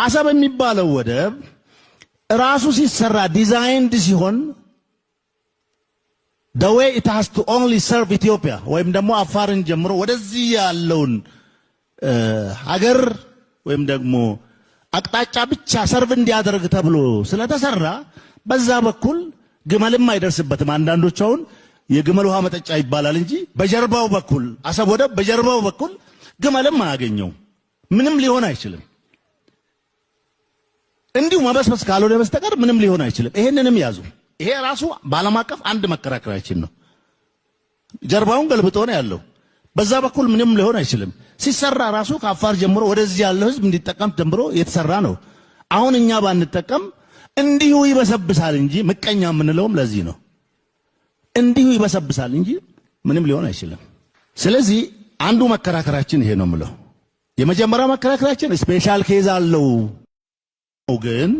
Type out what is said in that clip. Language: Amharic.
አሰብ የሚባለው ወደብ ራሱ ሲሰራ designed ሲሆን the way it has to only serve Ethiopia ወይም ደግሞ አፋርን ጀምሮ ወደዚህ ያለውን ሀገር ወይም ደግሞ አቅጣጫ ብቻ serve እንዲያደርግ ተብሎ ስለተሰራ በዛ በኩል ግመልም አይደርስበትም። አንዳንዶች አሁን የግመል ውሃ መጠጫ ይባላል እንጂ በጀርባው በኩል አሰብ ወደብ በጀርባው በኩል ግመልም አያገኘው፣ ምንም ሊሆን አይችልም። እንዲሁ መበስበስ ካልሆነ በስተቀር ምንም ሊሆን አይችልም። ይሄንንም ያዙ። ይሄ ራሱ በዓለም አቀፍ አንድ መከራከሪያችን ነው። ጀርባውን ገልብጦ ነው ያለው። በዛ በኩል ምንም ሊሆን አይችልም። ሲሰራ ራሱ ከአፋር ጀምሮ ወደዚህ ያለው ህዝብ እንዲጠቀም ጀምሮ የተሰራ ነው። አሁን እኛ ባንጠቀም እንዲሁ ይበሰብሳል እንጂ፣ ምቀኛ የምንለውም ለዚህ ነው። እንዲሁ ይበሰብሳል እንጂ ምንም ሊሆን አይችልም። ስለዚህ አንዱ መከራከራችን ይሄ ነው የምለው። የመጀመሪያው መከራከራችን special case አለው ግን